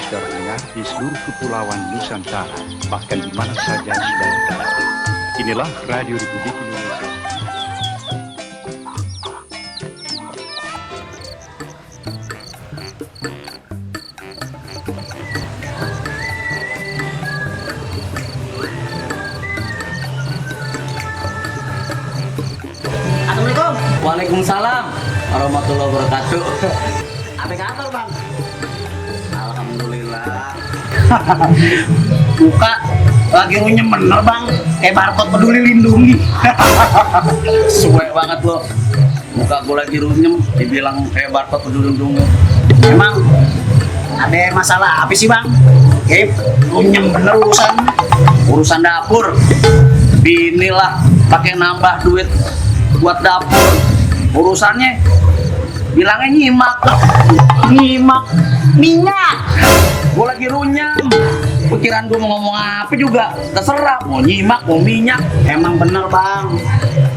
terdengar di seluruh kepulauan Nusantara, bahkan di mana saja saudara berada. Inilah Radio Republik Indonesia. Assalamualaikum. Waalaikumsalam warahmatullahi wabarakatuh. Apa kabar bang? Alhamdulillah. Muka lagi runyem bener bang, kayak barcode peduli lindungi. Suwe banget lo. Muka gue lagi runyem, dibilang kayak barcode peduli lindungi. Emang ada masalah apa sih bang? Kayak runyem bener Urusan dapur. Binilah pakai nambah duit buat dapur. Urusannya bilangnya nyimak minyak. gue lagi runyem. Pikiran gue mau ngomong apa juga terserah, mau nyimak mau minyak. Emang bener bang,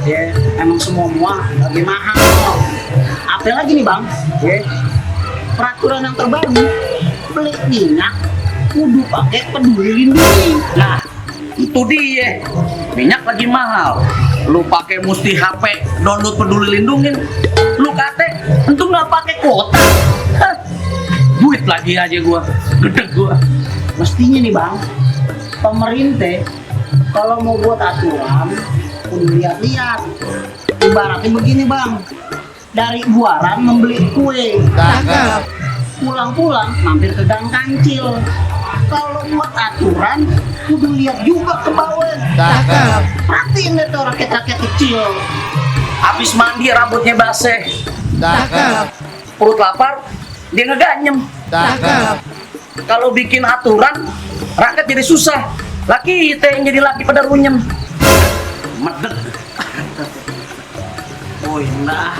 ya emang semua lagi mahal. Apa lagi nih bang? Ya, peraturan yang terbaru, beli minyak kudu pakai peduli lindungi. Nah, itu dia. Minyak lagi mahal. Lu pakai mesti HP download peduli lindungin. Lu kate tentu nggak pakai kuota. Hah, duit lagi aja gua, gedeg gua. Mestinya nih bang, pemerintah kalau mau buat aturan kudu lihat-lihat. Ibaratnya begini bang, dari Buaran membeli kue, pulang-pulang mampir ke Gang Kancil. Kalau buat aturan kudu lihat juga ke bawah. Perhatiin deh tuh rakyat-rakyat kecil. Habis mandi rambutnya basah, perut lapar dia ngeganyem. Kalau bikin aturan rakyat jadi susah. Laki kita yang jadi laki pada runyem. Medek. Oh indah.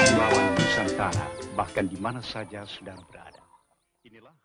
Kepulauan Nusantara, bahkan di mana saja saudara berada. Inilah